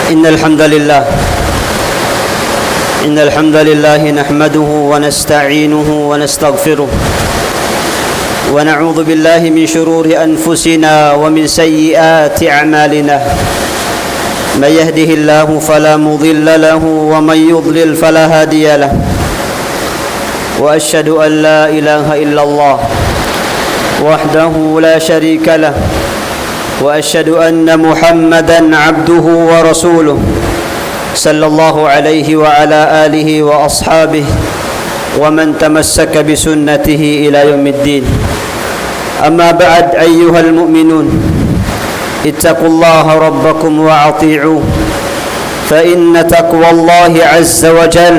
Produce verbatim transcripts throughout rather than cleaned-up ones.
إن الحمد لله إن الحمد لله نحمده ونستعينه ونستغفره، ونعوذ بالله من شرور أنفسنا ومن سيئات أعمالنا. من يهده الله فلا مضل له، ومن يضلل فلا هادي له. وأشهد أن لا إله إلا الله وحده لا شريك له، وأشهد أن محمدا عبده ورسوله، صلى الله عليه وعلى آله وأصحابه ومن تمسك بسنته إلى يوم الدين. أما بعد، أيها المؤمنون، اتقوا الله ربكم وأطيعوه، فإن تقوى الله عز وجل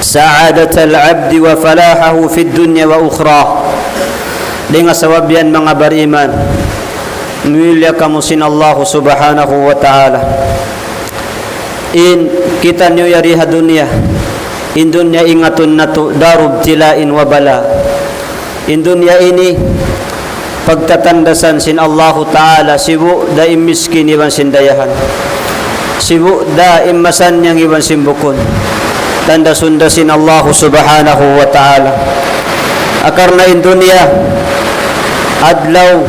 سعادة العبد وفلاحه في الدنيا وأخرى. Dayn ha sabab yan, manga bariman, mulia kamu sin Allahu Subhanahu wa Ta'ala. In kitaniyu yari ha dunya, in dunya ingatun natu' darul ibtila'in wa bala. In dunya ini pagtatandasan sin Allahu Ta'ala, sibu' da in miskin iban sin dayahan, sibu' da in masannyang iban sin bukun. Tandasun da sin Allahu Subhanahu wa Ta'ala. Hangkan in dunya adlaw,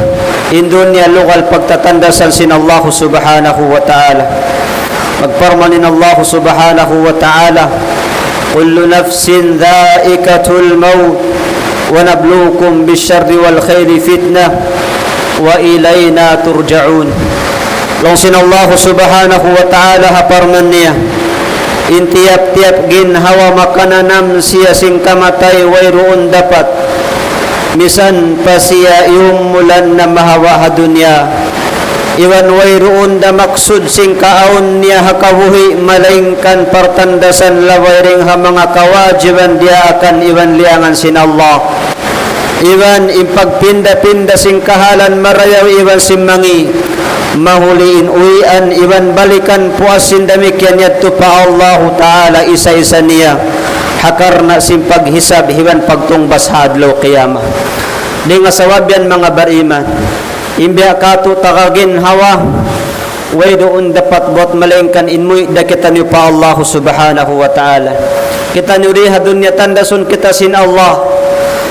in dunya lugal pagtatandasan sin Allahu Subhanahu wa Ta'ala. Magparman in Allahu Subhanahu wa Ta'ala, كل نفس ذائقة الموت ونبلوكم بالشر والخير فتنة وإلينا ترجعون. Laung sin Allahu Subhanahu wa Ta'ala ha parman niya, in tiyap-tiyap ginhawa makananam siya sin kamatay, wayruun dapat. Misan pa siya iyumulan na mahawa ha dunya, iban wayruun da maksud sin kaawn niya ha kabuhi', malaingkan partandasan labay dayn ha manga kawajiban diyaakan iban liyangan sin Allah. Iban in pagpinda-pinda sin kahalan marayaw iban sin mangi', mahuli in uwian iban balikan puas sin damikkiyan yadtu pa Allahu Ta'ala isa-isa niya, ha karna' sin paghisab iban pagtungbas ha adlaw qiyamah. Dayn ha sabab yan, manga bariman, in biya' katu' taga ginhawa, wayruun dapat buwat malaingkan in muwi' da kitaniyu pa Allahu Subhanahu wa Ta'ala. Kitaniyu di ha dunya tandasun kita sin Allah.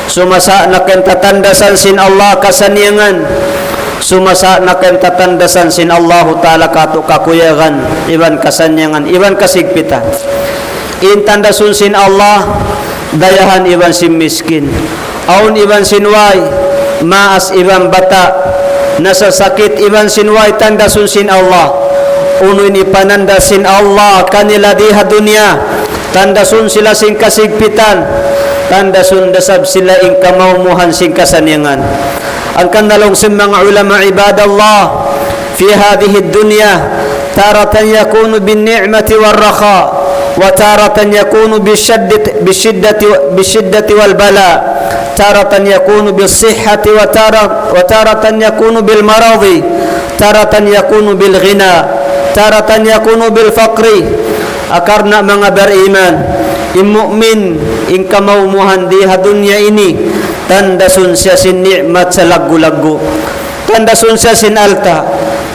Sumasa na kaymu tatandasan sin Allah kasannyangan. Sumasa na kaymu tatandasan sin Allahu Ta'ala katu' kakuyagan, iban kasannyangan, iban kasigpitan. In tandasun sin Allah, dayahan iban sin miskin. Awn iban sin way, maas iban bata', nasasakit iban sin way, tandasun sin Allah. Unu in ipanandas sin Allah kanila di ha dunya, tandasun sila sin kasigpitan, tandasun da isab sila in kamaumuhan sin kasannyangan. Hangkan laung sin manga ulama, عباد الله، في هذه الدنيا تارة يكون بالنعمة والرخاء، وتارة يكون بالشدة، بالشدة، بالشدة والبلاء، تارة يكون بالصحة وتارة، وتارة يكون بالمرض، تارة يكون بالغنى، تارة يكون بالفقر. Hangkan manga bariman, in mu'min, in kamaumuhan di ha dunya ini, tandasun siya sin ni'mat salaggu'-laggu'. Tandasun siya sin alta',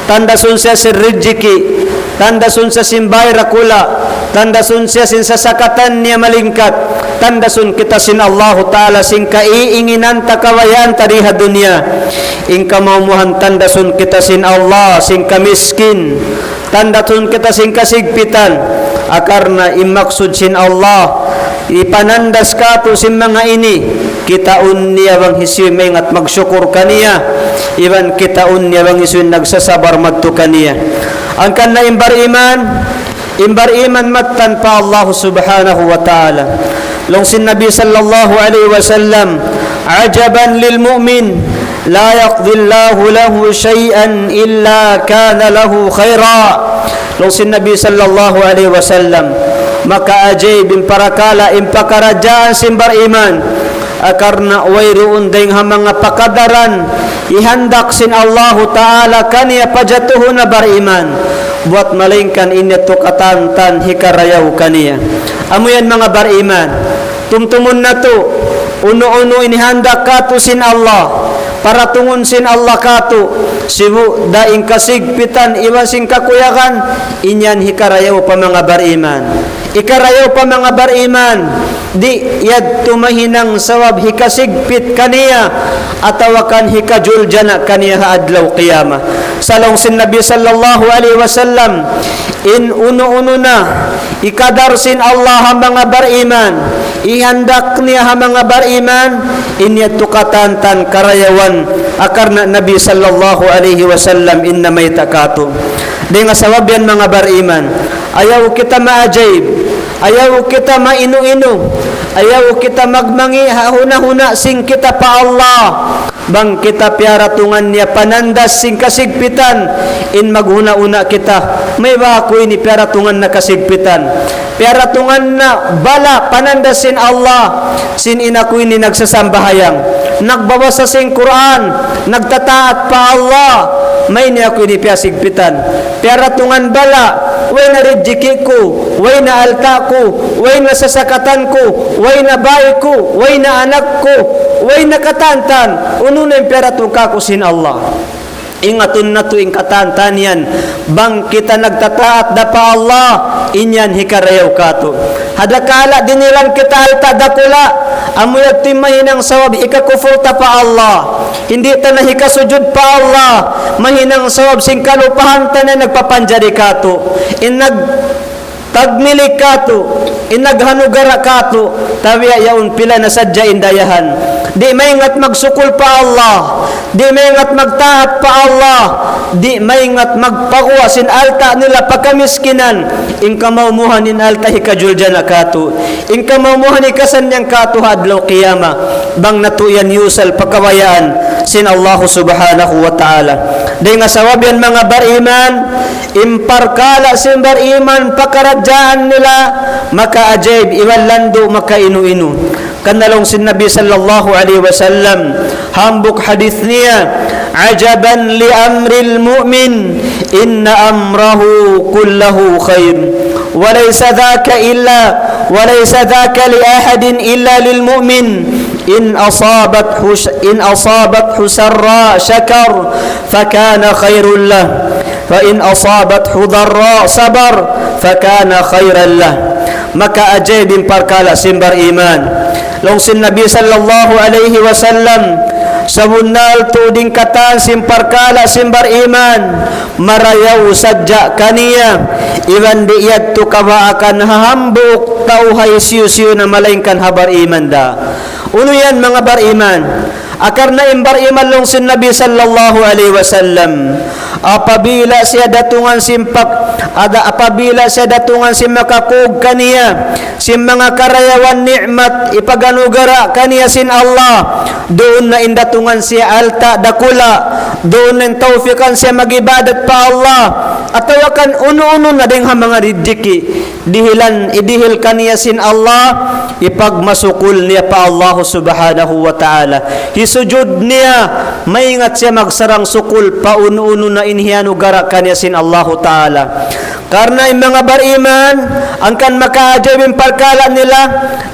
tandasun siya sin rijiki', tandasun siya sin bāy dakula', tandasun siya sin sasakatan niya malingkat, tandasun kita sin Allahu Ta'ala sin kaiinginan ta kabayaan ta di ha dunya. In kamaumuhan tandasun kita sin Allah sin kamiskin, tandasun kita sin kasigpitan. Hangkan in maksud sin Allah, hipanandas kātu' sin manga ini, kitaun niya bang hisiyu in maingat magsukur kaniya, iban kitaun niya bang hisiyu in nagsasabar madtu kaniya. Hangkan in bariman, in bariman mattan pa Allah Subhanahu wa Ta'ala. Laung sin Nabi sallallahu alayhi wasallam, عجبا للمؤمن لا يقضي الله له شيئا إلا كان له خيرا. Laung sin Nabi sallallahu alayhi wasallam, makaajaib in parakala', in pakaradjaan sin bariman. Hangkan wayruun dayng ha manga pakadaran, hihandak sin Allahu Ta'ala kaniya pajatuhun na bariman, buat malaingkan in yadtu katantan hikarayaw kaniya. Amu yan manga bariman. Tumtumun natu', unu-unu in hihandak kātu' sin Allah, paratungun sin Allah kātu', sibu' da in kasigpitan iban sin kakuyagan, in yan hikarayaw pa manga bariman. Hikarayaw pa manga bariman, di' yadtu mahinang sabab hikasigpit kaniya, atawa kan hikajuljana' kaniya ha adlaw qiyamah. Sa' laung sin Nabi sallallahu alayhi wasallam, in unu-unu na hikadar sin Allah ha manga bariman, hihandak niya ha manga bariman, in yadtu katantan karayawan. Hangkan Nabi sallallahu alayhi wasallam in namayta' kātu'. Dayng ha sabab yan manga bariman, ayaw kita maajaib, ayaw kita mainu-inu, ayaw kita magmangi' ha huna-huna sin kita pa Allah. Bang kita piyaratungan niya panandas sin kasigpitan, in maghuna-huna kita, mayta' ba aku ini piyaratungan na kasigpitan, piyaratungan na bala', panandas sin Allah, sin in aku ini nagsasambahayang, nagbabasa sin Qur'an, nagtataat pa Allah, mayta' niya aku ini piyasigpitan? Piyaratungan bala', way na rijiki' ku, way na alta' ku, way na sasakatan ku, way na bāy ku, way na anak ku, way na katantan, unu na in piyaratung kāku' sin Allah. Ingatun natu' in katantan yan, bang kita nagtataat da pa Allah, in yan hikarayaw kātu'. Ha dakala' dinihilan kita alta' dakula', amu yadtu in mahinang sabab hikakupur ta pa Allah. Di' ta na hikasujud pa Allah, mahinang sabab sin kalupahan ta na nagpapanjari kātu'. In nagtagmilik kātu', in naghanugara' kātu', tabiya' yaun pila na sadja in dayahan. Di' maingat magsukul pa Allah, di' maingat magtaat pa Allah, di' maingat magpaguwa' sin alta' nila pa kamiskinan, in kamaumuhan in alta' hikajuljana' kātu'. In kamaumuhan hikasannyang kātu' ha adlaw qiyamah, bang natu' yan iyusal pa kabayaan sin Allah Subhanahu wa Ta'ala. Dayng ha sabab yan manga bariman, in parkala' sin bariman pakaradjaan nila, makaajaib iban landu' makainu-inu. Hangkan laung sin Nabi sallallahu alayhi wasallam, hambuuk hadith niya, عجبا لأمر المؤمن إن أمره كله خير وليس ذاك إلا، وليس ذاك لأحد إلا للمؤمن إن أصابته ش-، إن أصابته سراء شكر فكان خير له وإن أصابته ضراء صبر فكان خيرا له. Makaajaib in parkala' sin bariman. Laung sin Nabi sallallahu alayhi wasallam, sabunnal tuud in katan sin parkala' sin bariman, marayaw sadja kaniya, iban di' yadtu kabaakan ha hambuuk tau ha hisiyu-siyu na malaingkan ha bariman da. Unu yan manga bariman? Hangkan na in bariman laung sin Nabi sallallahu alayhi wasallam, apabila siya datungan sin pag-, ada-, apabila siya datungan sin makakug kaniya sin manga karayawan ni'mat ipaganugara kaniya sin Allah, duun na in datungan siya alta' dakula', duun na in tawfikan siya mag-ibadat pa Allah, atawa kan unu-unu na dayng ha manga rijiki dihilan, idihil kaniya sin Allah, ipagmasukul niya pa Allah subhanahu wa ta'ala. Hisujud niya, maingat siya magsarang-sukul pa unu-unu na in hiyanugara kaniya sin Allahu ta'ala. Karna' in manga bariman, hangkan makaajib in parkala' nila,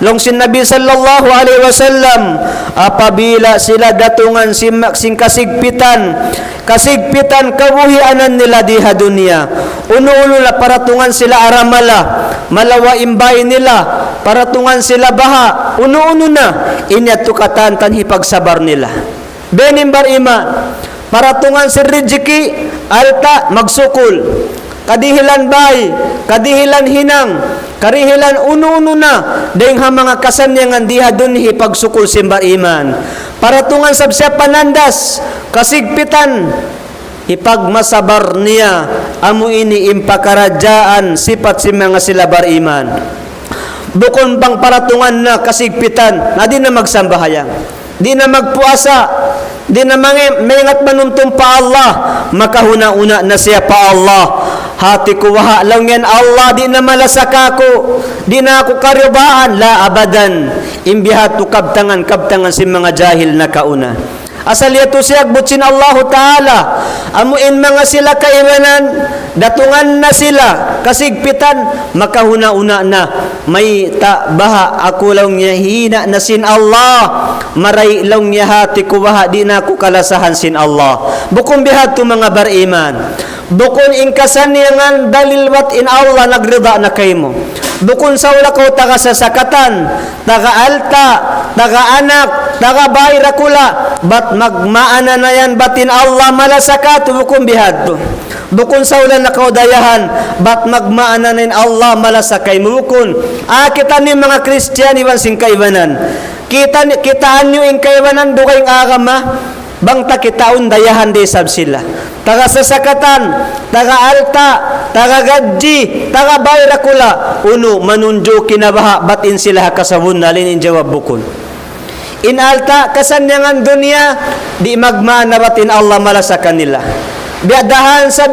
laung sin Nabi sallallahu alayhi wasallam, apabila sila datungan sin, sin kasigpitan, kasigpitan kabuhianan nila di ha dunya. Unu-unu na paratungan sila aramala, malawa' in bay nila, paratungan sila baha', unu-unu na, in yadtu katantan hipagsabar nila. Biya' ini in bariman, paratungan sin rijiki, alta', magsukul. Kadihilan bay, kadihilan hinang, kadihilan unu-unu na, dayng ha manga kasannyangan di ha dunya hipagsukul sin bariman. Paratungan sab siya panandas, kasigpitan, hipagmasabar niya, amu ini in pakaradjaan sipat sin manga sila bariman. Bukun bang paratungan na kasigpitan, na di' na magsambahayang, di' na magpuasa, di' na mangi-, maingat manumtum pa Allah, makahuna-huna na siya pa Allah. Hati ku baha' laung niya in Allah, di' na malasa kāku', di' na aku kariyubaan, la abadan. In bihadtu kabtangan, kabtangan sin manga jahil nakauna. Asal yadtu siyabbut sin Allahu Ta'ala, amu in manga sila kaibanan, datungan na sila kasigpitan, makahuna-huna na, mayta' baha' aku laung niya hihina na sin Allah, marayaw laung niya hati ku baha' di' na aku kalasahan sin Allah. Bukun bihadtu manga bariman. Bukun in kasannyangan dalil bat in Allah nagrida na kaymu. Bukun sawla kaw taga sasakatan, taga alta', taga anak, taga bay dakula', bat magmaana na yan bat in Allah malasa kātu', bukun bihadtu. Bukun sawla na kaw dayahan, bat magmaana na in Allah malasa kaymu, bukun. Ah, kitaa niyu manga Kristiyan iban sin kaibanan. Kita, kitaan niyu in kaibanan dugaing agama, bang ta kitaun dayahan da isab sila. Taga sasakatan, taga alta', taga gadji, taga bay dakula', unu, manunjuki na baha' bat in sila ha kasabunnal, in jawab bukun. In alta', kasannyangan dunya, di' magmaana bat in Allah malasa kanila. Biya' da isab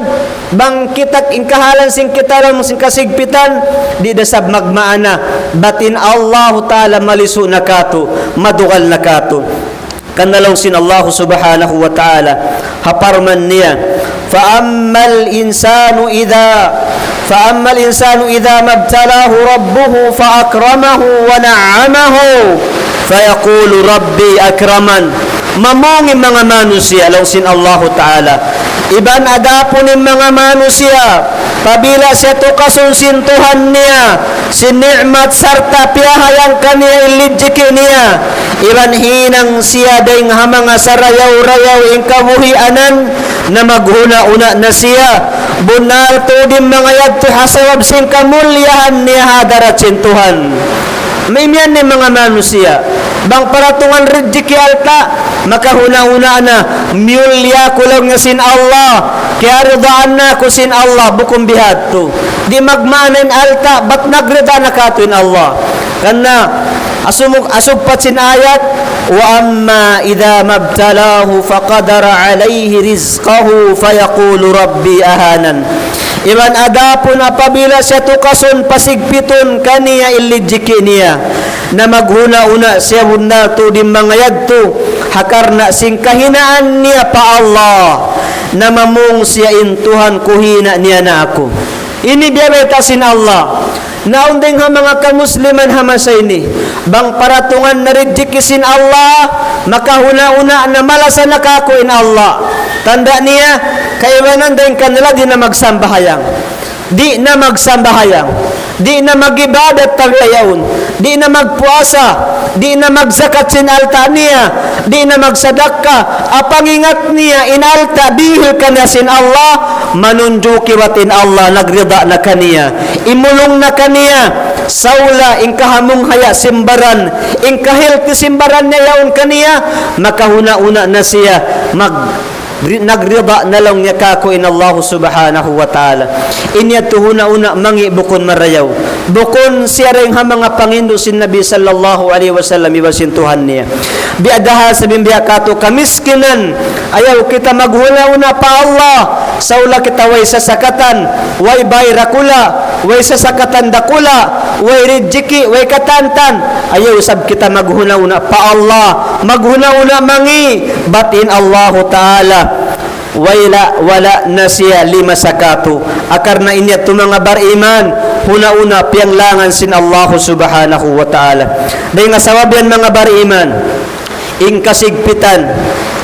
bang kita in kahalan sin kita laung sin kasigpitan, di' da isab magmaana bat in Allahu Ta'ala malisu' na kātu', madugal na kātu'. Karna' laung sin Allah subhanahu wa ta'ala, ha parman niya, فأما الإنسان إذا، فأما الإنسان إذا ما ابتلاه ربه فأكرمه ونعمه فيقول ربي أكرمن. Mamung in manga manusiya', laung sin Allahu Ta'ala. Iban adapun in manga manusiya', apabila siya tukasun sin Tuhan niya, sin ni'mat sarta' piyahayang kaniya in rijiki niya, iban hinang siya dayng ha manga sarayaw-rayaw in kabuhianan, na maghuna-huna na siya. Bunnal tuud in manga yadtu ha sabab sin kamulliyahan niya ha hadarat sin Tuhan. Imiyan in manga manusiya'. Bang paratungan rijiki alta', makahuna-huna na, miyulliya aku laung niya sin Allah, kiyaridaan aku sin Allah, bukun bihadtu. Di' magmaana in alta', bat nagrida na kātu' in Allah. Karna' asumuk-, asugpat sin ayat, وأما إذا ما ابتلاه فقدر عليه رزقه فيقول ربي أهانن. Iban adapun apabila siya tukasun pasigpitun kaniya in rijiki niya, na maghuna-huna siya bunnal tuud in manga yadtu, ha karna' sin kahinaan niya pa Allah, na mamung siya in Tuhan ku hina' niya na aku. Ini biya' bayta' sin Allah. Na awn dayng ha manga kamusliman ha masa ini, bang paratungan na rijiki sin Allah, makahuna-huna na malasa na kāku' in Allah. Tanda' niya, kaibanan dayng kanila di' na magsambahayang. Di' na magsambahayang. Di' na mag-ibadat tabiya yaun. Di' na magpuasa. Di' na magzakat sin alta' niya. Di' na magsadakka. Apangingat niya in alta' dihil kaniya sin Allah, manunjuki bat in Allah nagrida na kaniya. Imulung na kaniya. Sawla in kahamunghaya sin baran, in kahilti sin baran niya yaun kaniya, makahuna-una na siya mag- ri-, nagrida na laung niya kāku' in Allah subhanahu wa ta'ala. In yadtu huna-una mangi' bukun marayaw. Bukun siya dayn ha manga pangindu' sin Nabi sallallahu alayhi wasallam iban sin Tuhan niya. Biya' da ha sabab biya' katu' kamiskinan, ayaw kita maghuna-huna pa Allah. Sawla kita way sasakatan, way bay dakula', way sasakatan dakula', way rijiki', way katantan. Ayaw isab kita maghuna-huna pa Allah. Maghuna-huna mangi', bat in Allahu Ta'ala. Wala', wala' na siya lima sakatu. Akarna in yadtu manga bariman, huna-huna piyanglangan sin Allahu subhanahu wa ta'ala. Dayn ha sabab yan manga bariman, in kasigpitan,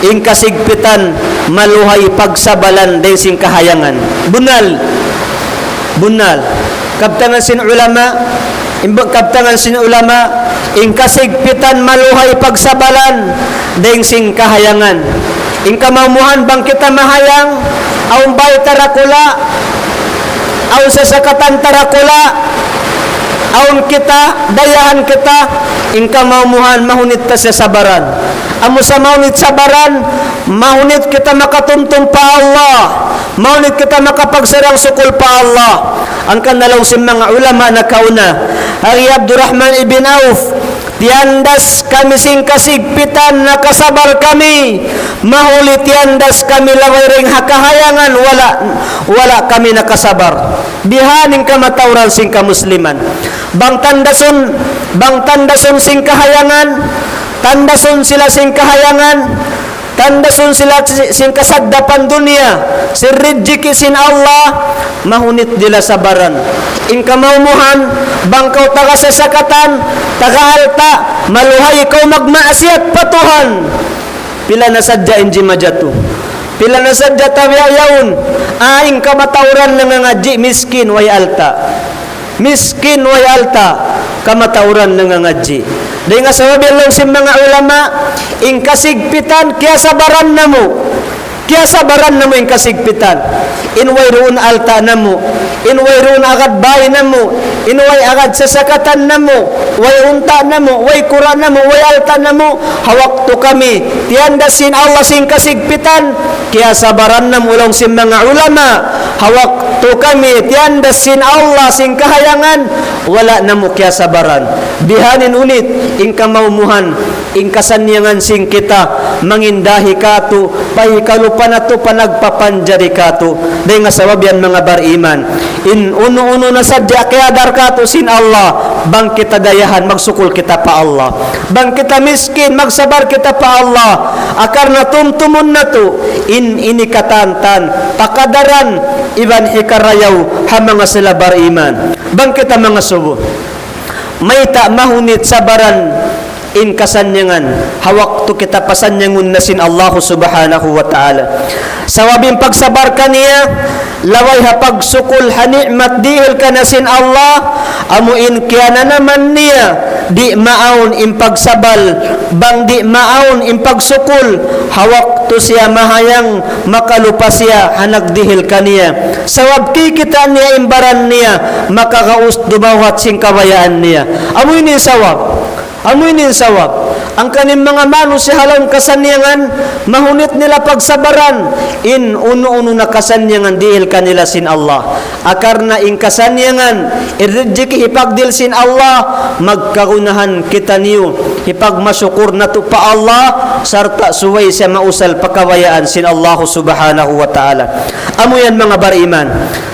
in kasigpitan, maluhay pagsabalan dayn sin kahayangan. Bunnal. Bunnal. Kabtangan sin ulama, in bu-, kabtangan sin ulama, in kasigpitan maluhay pagsabalan dayn sin kahayangan. In kamawmuhan bang kita mahayang, awn bay ta dakula', awn sasakatan ta dakula', awn kita, dayahan kita, in kamawmuhan mahunit ta siya sabaran. Amu sa mahunit sabaran, mahunit kita makatumtum pa Allah, mahunit kita makapagsarang-sukul pa Allah. Hangkan laung sin manga ulama nakauna, hi Abdurrahman ibn Auf, tiyandas kami sin kasigpitan, nakasabar kami. Mahuli tiyandas kami labay dayn ha kahayangan, wala', wala' kami nakasabar. Bihan in kamatauran sin kamusliman. Bang tandasun, bang tandasun sin kahayangan, tandasun sila sin kahayangan, tandasun sila si-, sin kasaddapan dunya, sin rijiki' sin Allah, mahunit di' la sabaran. In kamawmuhan, bang kaw taga sasakatan, taga alta', maluhay kaw magmaasiyat pa Tuhan. Pila na sadja in jimajatu. Pila na sadja tabiya' yaun. Ah, in kamatauran nangangadji' miskin way alta'. Miskin way alta', kamatauran nangangadji'. Dayn ha sabab yan laung sin manga ulama, in kasigpitan, kiyasabaran namu'. Kiyasabaran namu' in kasigpitan. In wayruun alta' namu', in wayruun agad bay namu', in way agad sasakatan namu', way unta' namu', way kura' namu', way alta' namu', ha waktu kami tiyandas sin Allah sin kasigpitan, kiyasabaran namu' laung sin manga ulama, ha waktu kami tiyandas sin Allah sin kahayangan, wala' namu' kiyasabaran. Bihan in unit, in kamawmuhan, in kasannyangan sin kita, mangindahi katu', pahikalupa natu' panagpapanjari katu'. Dayn ha sabab yan manga bariman, in unu-unu na sadja kiyadar katu' sin Allah, bang kita dayahan, magsukul kita pa Allah. Bang kita miskin, magsabar kita pa Allah. Akarna tumtumun natu', in ini katantan, pakadaran, iban hikarayaw, ha manga sila bariman. Bang kita mangasubu, mayta' mahunit sabaran in kasannyangan, ha waktu kita pasannyangun na sin Allahu subhanahu wa ta'ala. Sabab in pagsabar kaniya, labay ha pagsukul ha ni'mat dihil kaniya sin Allah, amu in kiyananaman niya, di' maawn in pagsabal, bang di' maawn in pagsukul, ha waktu siya mahayang, makalupa siya ha nagdihil kaniya. Sabab kikita' niya in baran niya, makagaus dumawhat sin kabayaan niya. Amu ini in sabab. Amu ini in sabab. Hangkan in manga manusiya' ha lawm kasannyangan, mahunit nila pagsabaran in unu-unu na kasannyangan dihil kanila sin Allah. Akarna in kasannyangan, in rijiki' hipagdihil sin Allah, magkagunahan kitaniyu, hipagmasukur natu' pa Allah, sarta' subay siya mausal pa kabayaan sin Allahu subhanahu wa ta'ala. Amu yan manga bariman.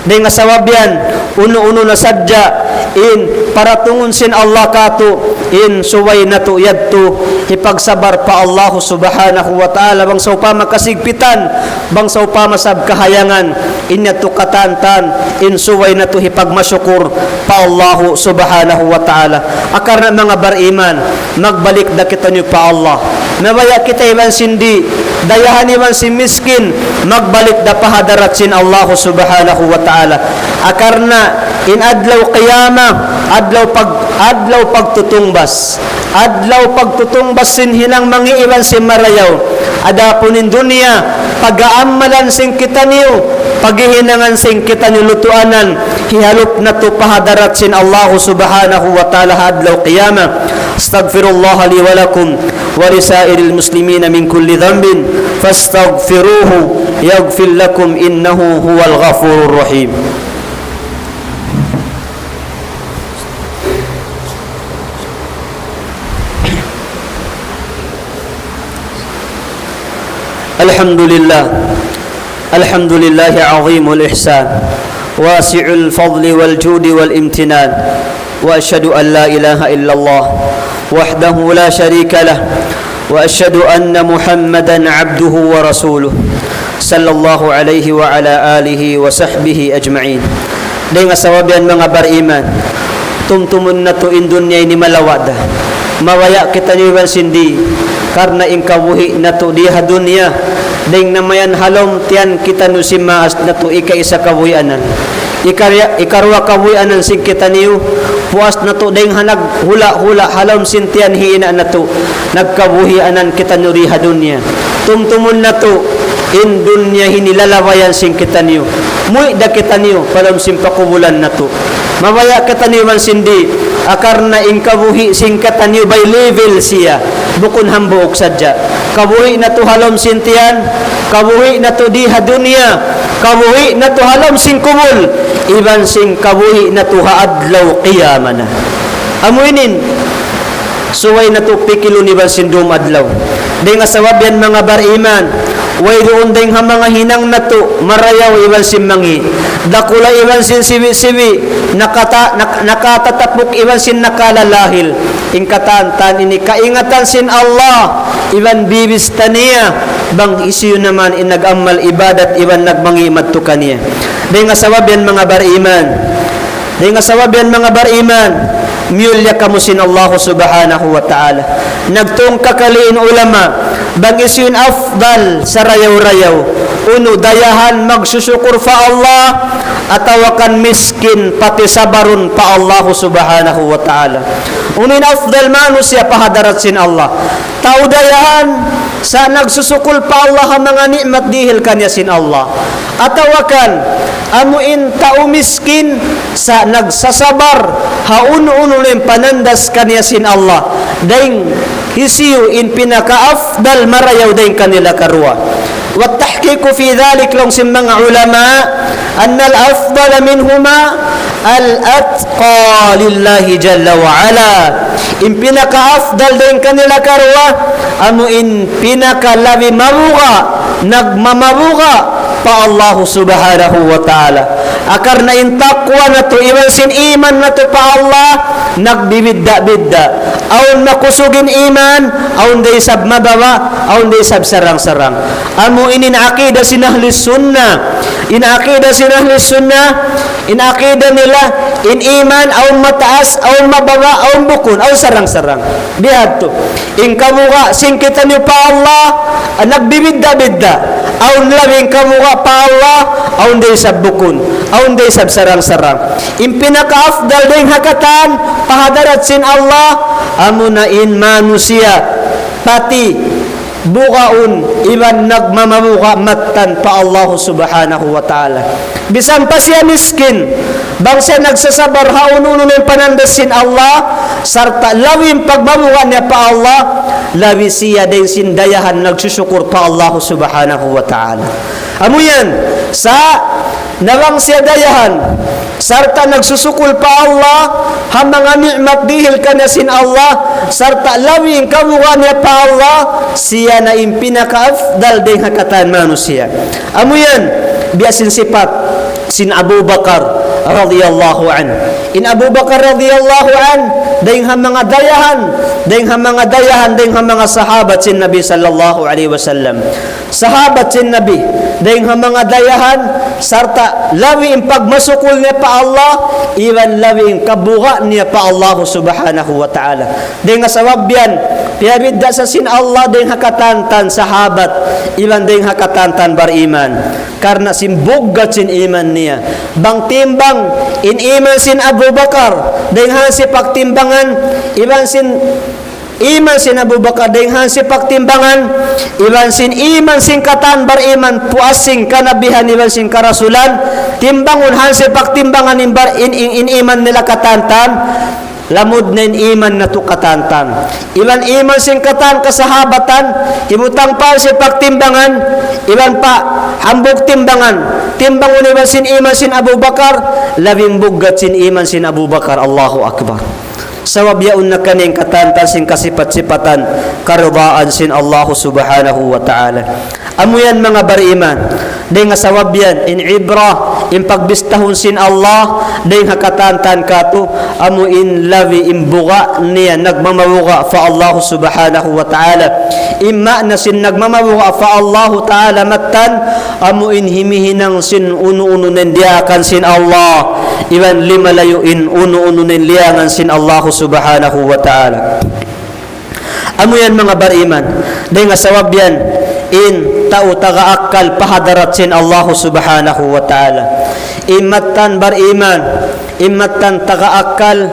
Dayn ha sabab yan, unu-unu na sadja in paratungun sin Allah katu', in subay natu' yadtu hipagsabar pa Allahu subhanahu wa ta'ala, bang sawpama kasigpitan, bang sawpama sab kahayangan, in yadtu katantan, in subay natu' hipagmasukur pa Allahu subhanahu wa ta'ala. Akarna manga bariman, magbalik da kitaniyu pa Allah. Mabaya' kita iban sin di', dayahan iban sin miskin, magbalik da pa hadarat sin Allah Subhanahu wa Ta'ala. Akarna' in adlaw qiyamah, adlaw pag-, adlaw pagtutungbas. Adlaw pagtutungbas sin hinang mangi' iban sin marayaw. Adapun in dunya, pag-aamalan sin kitaniyu, paghihinangan sin kitaniyu lutuanan, hihalup natu' pa hadarat sin Allah Subhanahu wa Ta'ala ha adlaw qiyamah. أستغفر الله لي ولكم ولسائر المسلمين من كل ذنب فاستغفروه يغفر لكم إنه هو الغفور الرحيم. الحمد لله. الحمد لله عظيم الإحسان، واسع الفضل والجود والامتنان، وأشهد أن لا إله إلا الله وحده لا شريك له، وأشهد أن محمدا عبده ورسوله، صلى الله عليه وعلى آله وصحبه أجمعين. Dayng ha sabab yan manga bariman, tumtumun natu' in dunya ini malawa' da. Mabaya' kitaniyu iban sin di', karna' in kabuhi' natu' di ha dunya, dayng na mayan ha lawm tiyan kitaniyu sin maas natu' ikaisa kabuhianan. Ikar-, ikaruwa kabuhianan sin kitaniyu, puas natu' dayng ha naghula'-hula' ha lawm sin tiyan hi ina' natu', nagkabuhianan kitaniyu di ha dunya. Tumtumun natu', in dunya ini lalabayan sin kitaniyu. Muwi' da kitaniyu pa lawm sin pakubulan natu'. Mabaya' kitaniyu iban sin di', akarna' in kabuhi' sin kitaniyu by level siya. Bukun hambuuk sadja. Kabuhi' natu' ha lawm sin tiyan, kabuhi' natu' di ha dunya, kabuhi' natu' ha lawm sin kubul, iban sin kabuhi' natu' ha adlaw qiyamah na. Amu ini in subay natu' pikilun iban sin dum adlaw. Dayng ha sabab yan manga bariman, wayruun dayng ha manga hinang natu' marayaw iban sin mangi', dakula' iban sin sibi'-sibi', nakata-, nak-, nakatatapuk iban sin nakalalahil. In katan-katan ini kaingatan sin Allah, iban bibis ta niya, bang hisiyu na man in nag-amal ibadat iban nagmangi' madtu kaniya. Dayng ha sabab yan manga bariman. Dayng ha sabab yan manga bariman, miyulliya kamu sin Allah Subhanahu wa Ta'ala. Nagtungka kali in ulama, bang hisiyu in afdal sarayaw-rayaw, unu dayahan magsusukur pa Allah, atawa kan miskin pati sabarun pa Allah Subhanahu wa Ta'ala. Unu in afdal manusiya' pa hadarat sin Allah? Tau dayahan sa' nagsusukul pa Allah ha manga ni'mat dihil kaniya sin Allah. Atawa kan, amu in tau miskin sa' nagsasabar ha unu-unu in panandas kaniya sin Allah. Dayng hisiyu in pinaka-afdal marayaw dayng kanila karuwa. والتحقيق في ذلك, laung sin manga ulama, أن الأفضل منهما الأتقى لله جل وعلا. In pinaka-afdal dayng kanila karuwa, amu in pinakalabi mabuga', nagmamabuga' pa Allah Subhanahu wa Ta'ala. Akarna' in taqwa natu' iban sin iman natu' pa Allah, nagbibidda'-bidda'. Awn makusug in iman, awn da isab mababa', awn da isab sarang-sarang. Amu ini in aqida sin ahli sunnah. In aqida sin ahli sunnah, in aqida nila, in iman, awn mataas, awn mababa', awn bukun, awn sarang-sarang. Bihadtu. In kabuga' sin kitaniyu pa Allah, nagbibidda'-bidda'. Awn labi in kabuga' pa Allah, awn da isab bukun, awn da isab sarang-sarang. In pinaka-afdal dayng ha katan, pa hadarat sin Allah, amuna in manusiya', pati bugaun iban nagmamabuga' mattan pa Allah Subhanahu wa Ta'ala. Bisan pa siya miskin, bang siya nagsasabar ha unu-unu in panandas sin Allah, sarta' labi in pagmabuga' niya pa Allah, labi siya dayng sin dayahan nagsusukur pa Allah Subhanahu wa Ta'ala. Amu yan, sa' na bang siya dayahan, sarta' nagsusukul pa Allah, ha manga ni'mat dihil kaniya sin Allah, sarta' labi in kabuga' niya pa Allah, siya na in pinaka-afdal dayng ha katan manusiya'. Amu yan, biya' sin sipat sin Abu Bakar radiyallahu anhu. In Abu Bakar radiyallahu anhu, dayng ha manga dayahan, dayng ha manga dayahan, dayng ha manga sahabat sin Nabi sallallahu alayhi wasallam. Sahabat sin Nabi, dayng ha manga dayahan, sarta' labi in pagmasukul niya pa Allah, iban labi in kabuga' niya pa Allah Subhanahu wa Ta'ala. Dayng ha sabab yan, Piyabidda' sa sin Allah dayn ha katantan sahabat, iban dayn ha katantan bariman. Karna' sin buggat sin iman niya. Bang timbang in iman sin Abu Bakar, dayn ha sin pagtimbangan, iban sin iman sin Abu Bakar, dayn ha sin pagtimbangan, iban sin iman sin katan bariman, puas sin kanabihan, iban sin karasulan, timbangun ha sin pagtimbangan in bar-, in, in, in iman nila katantan, lamud na in iman natu' katantan. Iban iman sin katan kasahabatan, hibutang pa sin pagtimbangan, iban pa hambuuk timbangan, timbangun iban sin iman sin Abu Bakar, labi buggat sin iman sin Abu Bakar. Allahu Akbar. Sabab yaun na kaniya in katantan sin kasipat-sipatan, karidaan sin Allahu Subhanahu wa Ta'ala. Amu yan manga bariman. Dayn ha sabab yan, in ibrah, in pagbistahun sin Allah, dayn ha katantan katu', amu in labi in buga' niya nagmamabuga' pa Allahu Subhanahu wa Ta'ala. In maana sin nagmamabuga' pa Allahu Ta'ala mattan, amu in himihinang sin unu-unu na in diyaakan sin Allah. Iban limalayu' in unu-unu na in liyangan sin Allahu Subhanahu wa Ta'ala. Amu yan manga bariman. Dayn ha sabab yan, in tau taga akkal pa hadarat sin Allahu Subhanahu wa Ta'ala. In mattan bariman, in mattan taga akkal,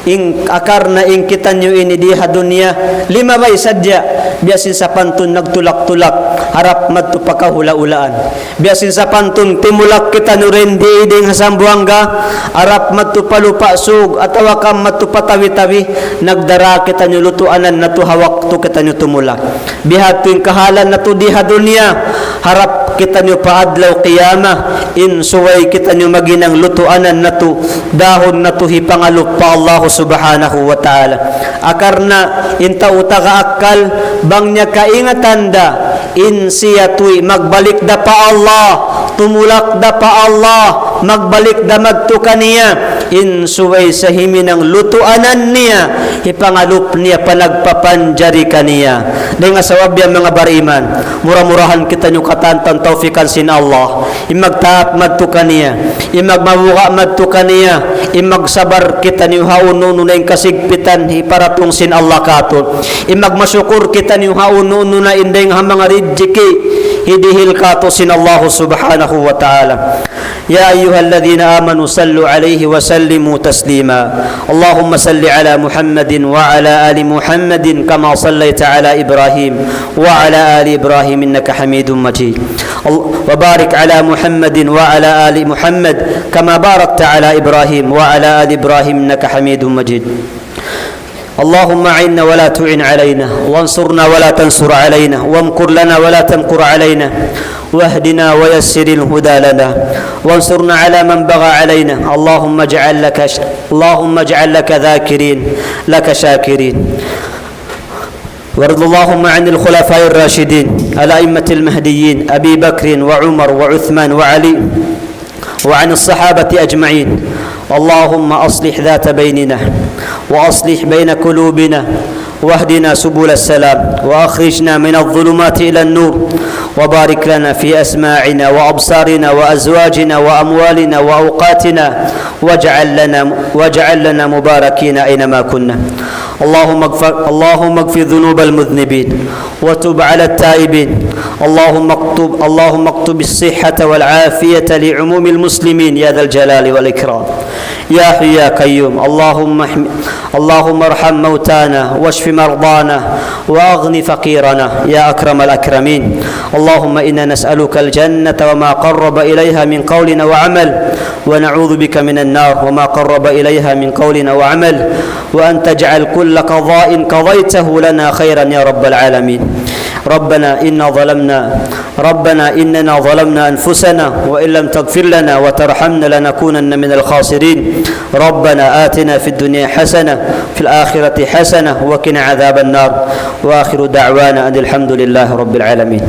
in akar na in kitaniyu ini di ha dunya, limabay sadja, biya' sin sapantun nagtulak-tulak, harap madtu pa kahula'-hulaan. Biya' sin sapantun timulak kitaniyu dayn di dayn ha Sambuwangga, harap madtu pa Lupa' Sug, atawa ka madtu pa Tawi-Tawi, nagdara kitaniyu lutuanan natu' ha waktu kitaniyu tumulak. Bihadtu in kahalan natu' di ha dunya, harap kitaniyu pa adlaw qiyamah, in subay kitaniyu maghinang lutuanan natu', dahun natu' hipangalup pa Allahu Subhanahu wa Ta'ala. Akar na in tau taga akkal, bang niya kaingatan da, in siya tuy magbalik da pa Allah, tumulak da pa Allah, magbalik da madtu kaniya, in subay sa himinang lutuanan niya, hipangalup niya pa nagpapanjari kaniya. Dayn ha sabab yan manga bariman, mura-murahan kitaniyu katantan tawfikan sin Allah. In magtaat madtu kaniya, in magmabuga' madtu kaniya, in magsabar kitaniyu ha unu-unu na in kasigpitan hiparatung sin Allah katu', in magmasukur kitaniyu ha unu-unu na in dayn ha manga rijiki hidihil katu' sin Allahu Subhanahu wa Ta'ala. يا أيها الذين آمنوا صلوا عليه وسلموا تسليما. اللهم صل على محمد وعلى آل محمد كما صليت على إبراهيم وعلى آل إبراهيم إنك حميد مجيد. ال-، وبارك على محمد وعلى آل محمد كما باركت على إبراهيم وعلى آل إبراهيم إنك حميد مجيد. اللهم أعنا ولا تعن علينا، وانصرنا ولا تنصر علينا، وامكر لنا ولا تمكر علينا، واهدنا ويسر الهدى لنا، وانصرنا على من بغى علينا. اللهم اجعل لك ش-، اللهم اجعل لك ذاكرين، لك شاكرين. وارض اللهم عن الخلفاء الراشدين الأئمة المهديين أبي بكر وعمر وعثمان وعلي وعن الصحابة أجمعين. اللهم أصلح ذات بيننا وأصلح بين قلوبنا واهدنا سبل السلام وأخرجنا من الظلمات إلى النور وبارك لنا في أسماعنا وأبصارنا وأزواجنا وأموالنا وأوقاتنا واجعل لنا، واجعل لنا مباركين أينما كنا. اللهم اغفر، اللهم اغفر ذنوب المذنبين وتب على التائبين. اللهم اكتب، اللهم اكتب الصحة والعافية لعموم المسلمين يا ذا الجلال والإكرام. يا حي يا قيوم، اللهم احم-، اللهم ارحم موتانا واشف مرضانا وأغن فقيرنا يا أكرم الأكرمين. اللهم إنا نسألك الجنة وما قرب إليها من قول وعمل، ونعوذ بك من النار وما قرب إليها من قول وعمل، وأن تجعل كل قضاء قضيته لنا خيرا يا رب العالمين. ربنا إنا ظلمنا، ربنا إننا ظلمنا أنفسنا وإن لم تغفر لنا وترحمنا لنكونن من الخاسرين. ربنا آتنا في الدنيا حسنة في الآخرة حسنة وقنا عذاب النار. وآخر دعوانا أن الحمد لله رب العالمين.